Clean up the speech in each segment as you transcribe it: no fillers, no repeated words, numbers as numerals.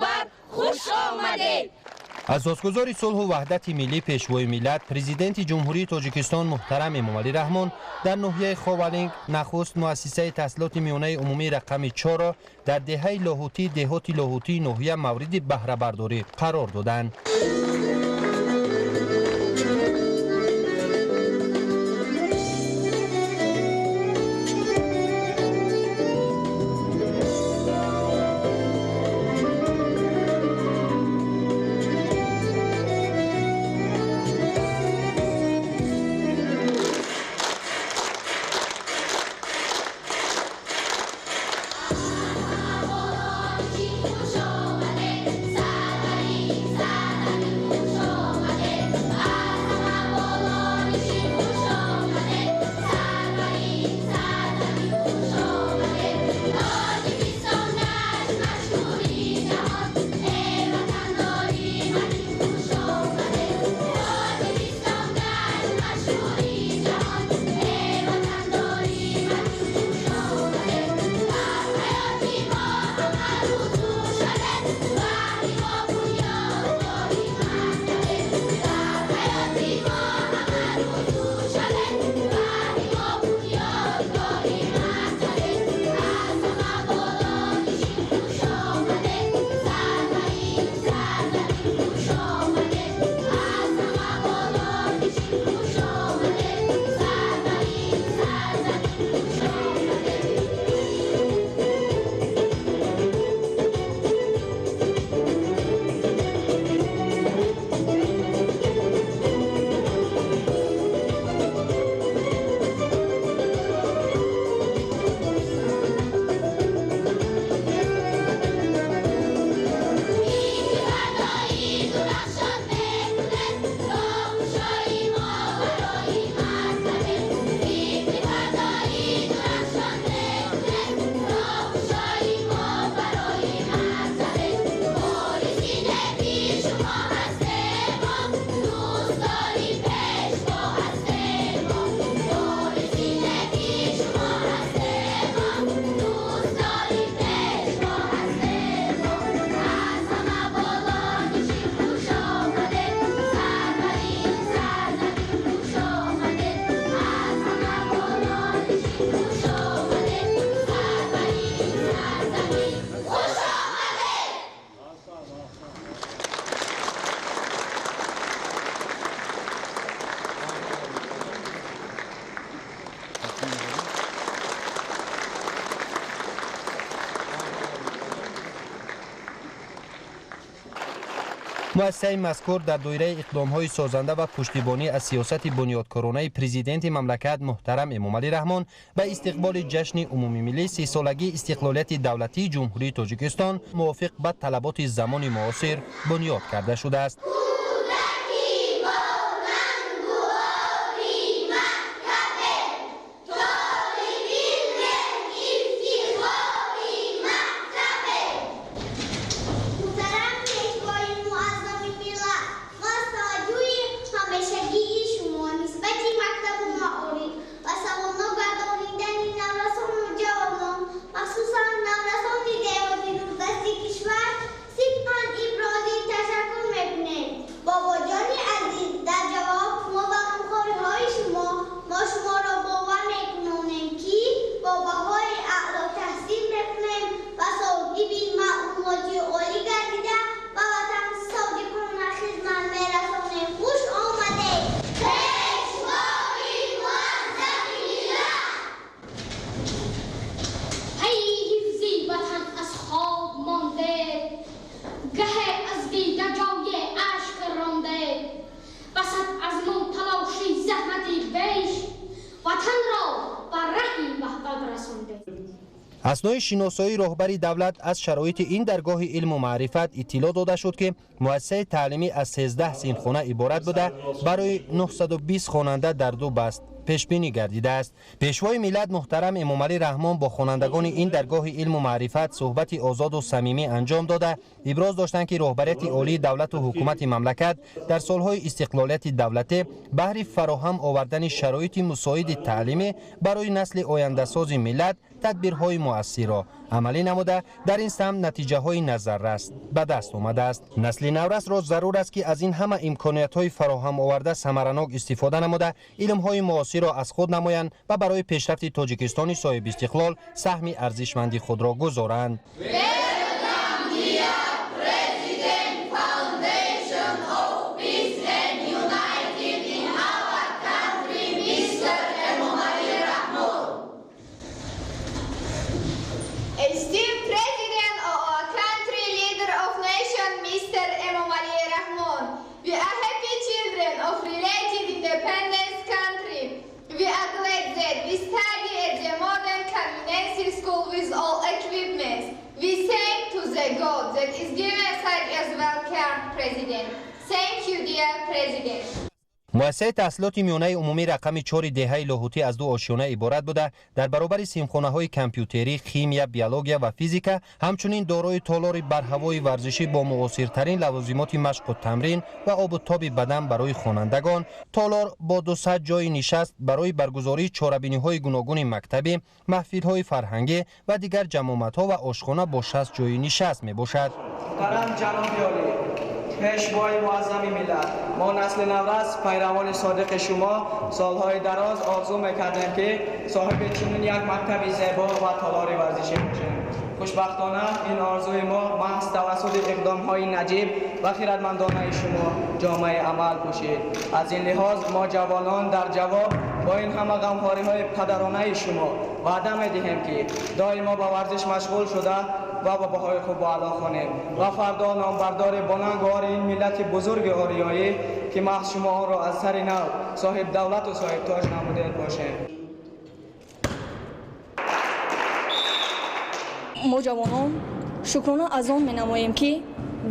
бар хуш омадед. Асосгузори сулҳу ваҳдати миллӣ, Пешвои миллат, Президенти Ҷумҳурии Тоҷикистон муҳтарам Эмомалӣ Раҳмон дар ноҳияи Ховалинг нахуст муассисаи таҳсилоти миёнаи умумии рақами 4-ро дар деҳаи Лоҳутӣ, деҳоти Лоҳутии ноҳия мавриди баҳрабардорӣ қарор доданд. Муассисаи мазкур дар доираи иқдомҳои созанда ва пуштибонӣ аз сиёсати бунёдкоронаи Президенти мамлакат муҳтарам Эмомалӣ Раҳмон ба истиқболи ҷашни умумимиллӣ 30-солагии истиқлолияти давлатии Ҷумҳурии Тоҷикистон мувофиқ ба талаботи замони муосир бунёд карда шудааст. Аснои шиносоии роҳбари давлат аз шароити ин даргоҳи илму маърифат иттилоъ дода шуд, ки муассисаи таълимӣ аз 13 синфхона иборат буда, барои 920 хонанда дар ду баст Пешбинӣ гардидааст. Пешвои миллат муҳтарам Эмомалӣ Раҳмон бо хонандагони ин даргоҳи илму маърифат суҳбати озоду самимӣ анҷом дода, иброз доштанд, ки роҳбарияти олии давлату ҳукумати мамлакат дар солҳои истиқлолияти давлатӣ баҳри фароҳам овардани шароити мусоиди таълимӣ барои насли ояндасози миллат тадбирҳои муассирро амалӣ намуда, дар ин самт натиҷаҳои назаррас ба даст омадааст. Насли наврасро зарур аст, ки аз ин ҳама имкониятҳои фароҳам оварда самаранок истифода намуда, илмҳои муосирро аз худ намоянд ва барои пешрафти Тоҷикистони соҳибистиқлол саҳми арзишманди худро гузоранд. God that is given such as welcome President. Thank you, dear President. Муассисаи таҳсилоти миёнаи умумӣ рақами 4 деҳаи Лоҳутӣ аз ду ошёна иборат буда, дар баробари синфхонаҳои компютерӣ, химия, биология ва физика, ҳамчунин дорои толори барҳавои варзишӣ бо муосиртарин лавозимоти машқу тамрин ва обу тоби бадан барои хонандагон, толор бо 200 ҷойи нишаст барои баргузории чорабиниҳои гуногуни мактабӣ, маҳфилҳои фарҳангӣ ва дигар ҷамъомадҳо ва ошхона бо 60 ҷойи нишаст мебошад. Пешвои муаззами миллат, мо насли наврас, пайравони содиқи шумо, солҳои дароз орзу мекардем, ки соҳиби чунин як мактаби зебо ва толори варзишӣ бошем. Хушбахтона, ин орзуи мо маҳз тавассути иқдомҳои наҷиб ва хиратмандонаи шумо ҷомаи амал пӯшид. Аз ин лиҳоз мо ҷавонон дар ҷавоб бо ин ҳама ғамхориҳои падаронаи шумо ваъда медиҳем, ки доимо ба варзиш машғул шуда ва ба баҳои хуб аъло хонем ва фардо номбардори бонангори ин миллати бузурги ориёӣ, ки маҳз шумо онро аз сари нав соҳиб давлату соҳиб тоҷ намудед, бошем. Мо ҷавонон шукрона аз он менамоем, ки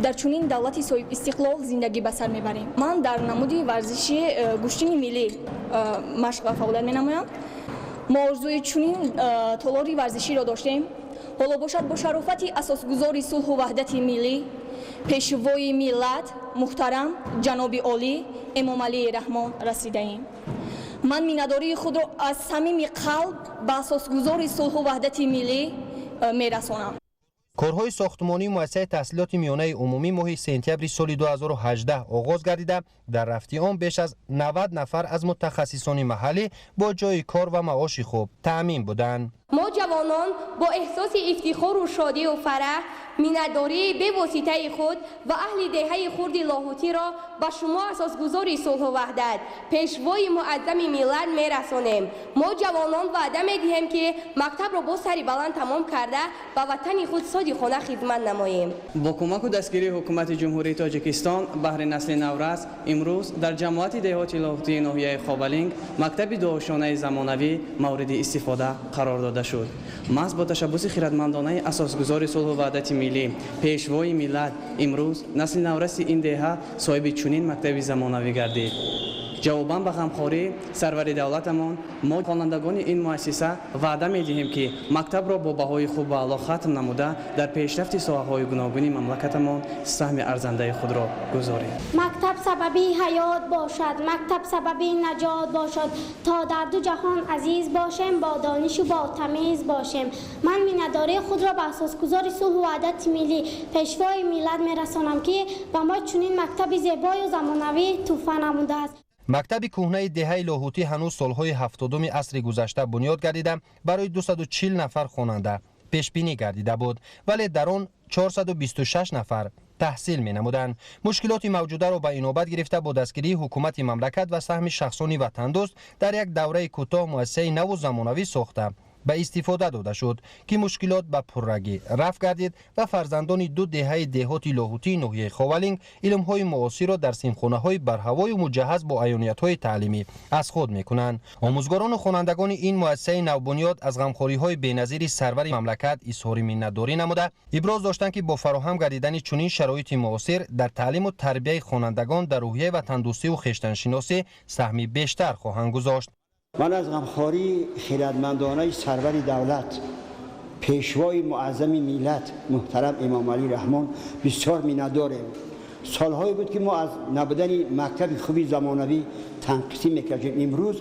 дар чунин давлати соҳибистиқлол зиндагӣ ба сар мебарем. Ман дар намуди варзиши гӯштини миллӣ машқ ва фаъолият менамоям. Мо орзуи чунин толори варзиширо доштем. Ҳоло бошад, бо шарофати асосгузори сулҳу ваҳдати миллӣ, пешвои миллат муҳтарам ҷаноби олӣ Эмомалӣ Раҳмон расидаем. Ман миннатдории худро аз самими қалб ба асосгузори сулҳу ваҳдати миллӣ мерасонам. Корҳои сохтмонии муассисаи таҳсилоти миёнаи умумӣ моҳи сентябри соли 2018 оғоз гардида, дар рафти он беш аз 90 нафар аз мутахассисони маҳаллӣ бо ҷойи кор ва маоши хуб таъмин буданд. Мо ҷавонон бо эҳсоси ифтихору шодию фараҳ миннатдории бевоситаи худ ва аҳли деҳаи хурди Лоҳутиро ба шумо, асосгузори сулҳу ваҳдат, пешвои муаззами миллат, мерасонем. Мо ҷавонон ваъда медиҳем, ки мактабро бо сари баланд тамом карда, ба ватани худ содиқона хидмат намоем. Бо кӯмаку дастгирии ҳукумати Ҷумҳурии Тоҷикистон баҳри насли наврас имрӯз дар ҷамоати деҳоти Лоҳутии ноҳияи Ховалинг мактаби дуошонаи замонавӣ мавриди истифода қарор дода шуд. Маҳз бо ташаббуси хиратмандонаи асосгузори сулҳу ваҳдати миллӣ, пешвои миллат, имрӯз насли навраси ин деҳа соҳиби чунин мактаби замонавӣ гардид. Ҷавобан ба ғамхорӣ сарвари давлатамон мо хонандагони ин муассиса ваъда медиҳем, ки мактабро бо баҳои хуб ва аъло хатм намуда, дар пешрафти соҳаҳои гуногуни мамлакатамон саҳми арзандаи худро гузорем. Мактаб сабаби ҳаёт бошад, мактаб сабаби наҷот бошад, то дар ду ҷаҳон азиз бошем, бо донишу бо тамиз бошем. Ман миннатдории худро ба асосгузори сулҳу ваҳдати миллӣ, пешвои миллат мерасонам, ки ба мо чунин мактаби зебою замонавӣ тӯҳфа намудааст. Мактаби кӯҳнаи деҳаи Лоҳутӣ ҳанӯз солҳои 70-уми асри гузашта бунёд гардида, барои 240 нафар хонанда пешбинӣ гардида буд, вале дар он 426 нафар таҳсил менамуданд. Мушкилоти мавҷударо ба инобат гирифта, бо дастгирии ҳукумати мамлакат ва саҳми шахсони ватандӯст дар як давраи кӯтоҳ муассисаи наву замонавӣ сохта ба истифода дода шуд, ки мушкилот ба пуррагӣ рафт гардид ва фарзандони ду деҳаи деҳоти Лоҳутии ноҳияи Ховалинг илмҳои муосирро дар синфхонаҳои барҳавою муҷаҳҳаз бо аёниятҳои таълимӣ аз худ мекунанд. Омӯзгорону хонандагони ин муассисаи навбунёд аз ғамхориҳои беназири сарвари мамлакат изҳори миннатдорӣ намуда, иброз доштанд, ки бо фароҳам гардидани чунин шароити муосир дар таълиму тарбияи хонандагон дар рӯҳияи ватандӯстиву хештаншиносӣ саҳми бештар хоҳанд гузошт. Ман аз ғамхории хирадмандонаи сарвари давлат, пешвои муаззами миллат муҳтарам Эмомалӣ Раҳмон бисёр миннатдорем. Солҳое буд, ки мо аз набудани мактаби хуби замонавӣ танқисӣ мекардем. Имрӯз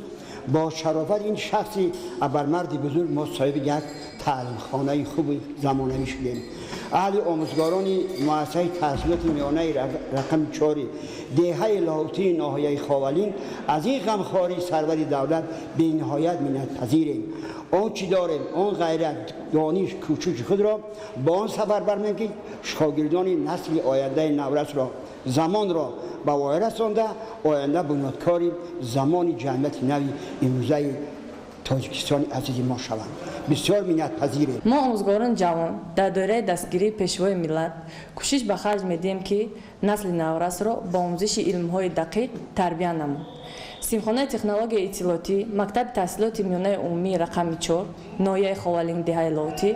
бо шарофати ин шахси абармарди бузург мо соҳиби як таълимхонаи хуби замонавӣ шудем. Аҳли омӯзгорони муассисаи таҳсилоти миёнаи рақами 4 деҳаи Лоҳутии ноҳияи Ховалинг аз ин ғамхории сарвари давлат бениҳоят миннатпазирем. Он чӣ дорем, он ғайрат, дониш, кӯшиши худро бо он сафарбар менем, ки шогирдони насли ояндаи наврасро, замонро ба воя расонда, оянда бунёдкори замони ҷамъияти нави имрӯзаи Тоҷикистони азизи мо шаванд. Бисёр миннатпазирем. Мо, омӯзгорони ҷавон, дар доираи дастгирии пешвои миллат кӯшиш ба харҷ медиҳем, ки насли наврасро бо омӯзиши илмҳои дақиқ тарбия намоем. Синфхонаи технологияи иттилоотӣ мактаби таҳсилоти миёнаи умумии рақами 4 ноҳияи Ховалинг, деҳаи Лоҳутӣ,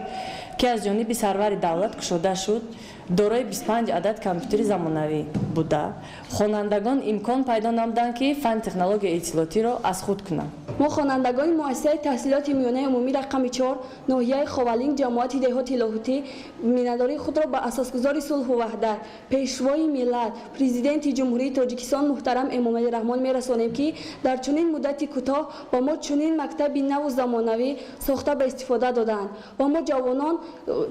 ки аз ҷониби сарвари давлат кушода шуд, дорои 25 адад компютери замонавӣ буда, хонандагон имкон пайдо намуданд, ки фанни технологияи иттилоотиро аз худ кунанд. Мо, хонандагони муассисаи таҳсилоти миёнаи умумӣ рақами 4 ноҳияи Ховалинг, ҷамоати деҳоти Лоҳутӣ, миннатдории худро ба асосгузори сулҳу ваҳдат, пешвои миллат, президенти Ҷумҳурии Тоҷикистон муҳтарам Эмомалӣ Раҳмон мерасонем, ки дар чунин муддати кӯтоҳ ба мо чунин мактаби наву замонавӣ сохта ба истифода доданд ва мо, ҷавонон,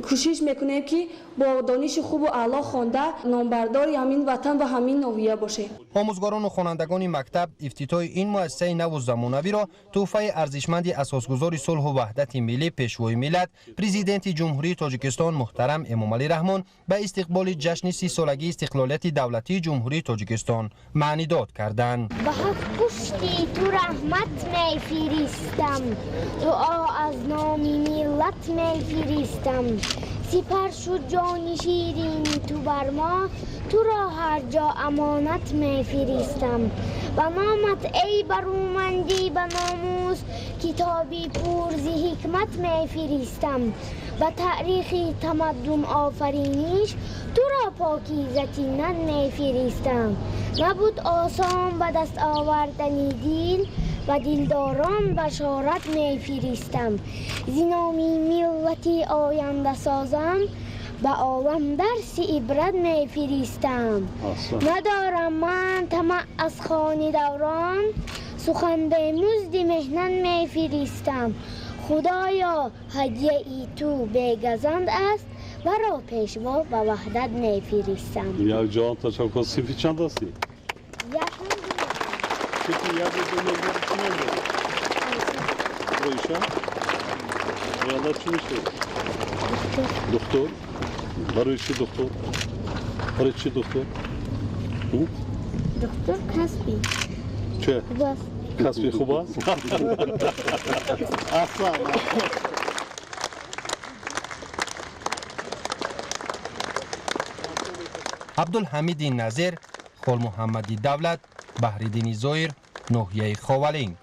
кӯшиш мекунем, ки бо дониши хубу аъло хонда, номбардори ҳамин ватан ва ҳамин ноҳия бошем. Омӯзгорону хонандагони мактаб ифтитоҳи ин муассисаи наву замонавиро тӯҳфаи арзишманди асосгузори сулҳу ваҳдати миллӣ, пешвои миллат, президенти Ҷумҳурии Тоҷикистон муҳтарам Эмомалӣ Раҳмон ба истиқболи ҷашни 30-солагии истиқлолияти давлатии Ҷумҳурии Тоҷикистон маънидод карданд. Ба ҳафт пушти ту раҳмат мефиристам, дуо аз номи миллат мефиристам. Сипар шуд ҷони ширини ту бар мо, туро ҳар ҷо амонат мефиристам. Ба номат, эй барумандӣ ба номус, китоби пурзи ҳикмат мефиристам. Ба таърихи тамаддун офариниш туро покизатинат мефиристам. Набуд осон ба даст овардани дил, ба дилдорон башорат мефиристам. Зи номи миллати ояндасозам ба олам дарси ибрат мефиристам. Надорам ман тамаъ аз хони даврон, сухан бемузди меҳнат мефиристам. Худоё, ҳадияи ту бегазанд аст, маро пешво ба ваҳдат мефиристам. Як ҷон ташаккур. Синфи чанд ҳастӣ? Якум. Синфи як чӣ ном дорӣ? Оиша, оянда чӣ мешавӣ? Духтур. Барои чӣ духтур? Барои чӣ духтур? Духтур касби чӣ? Хуб аст. Касби хуб аст. Аҳсан. Абдулҳамиди Назир, Холмуҳаммади Давлат, Баҳриддини Зоир, ноҳияи Ховалинг.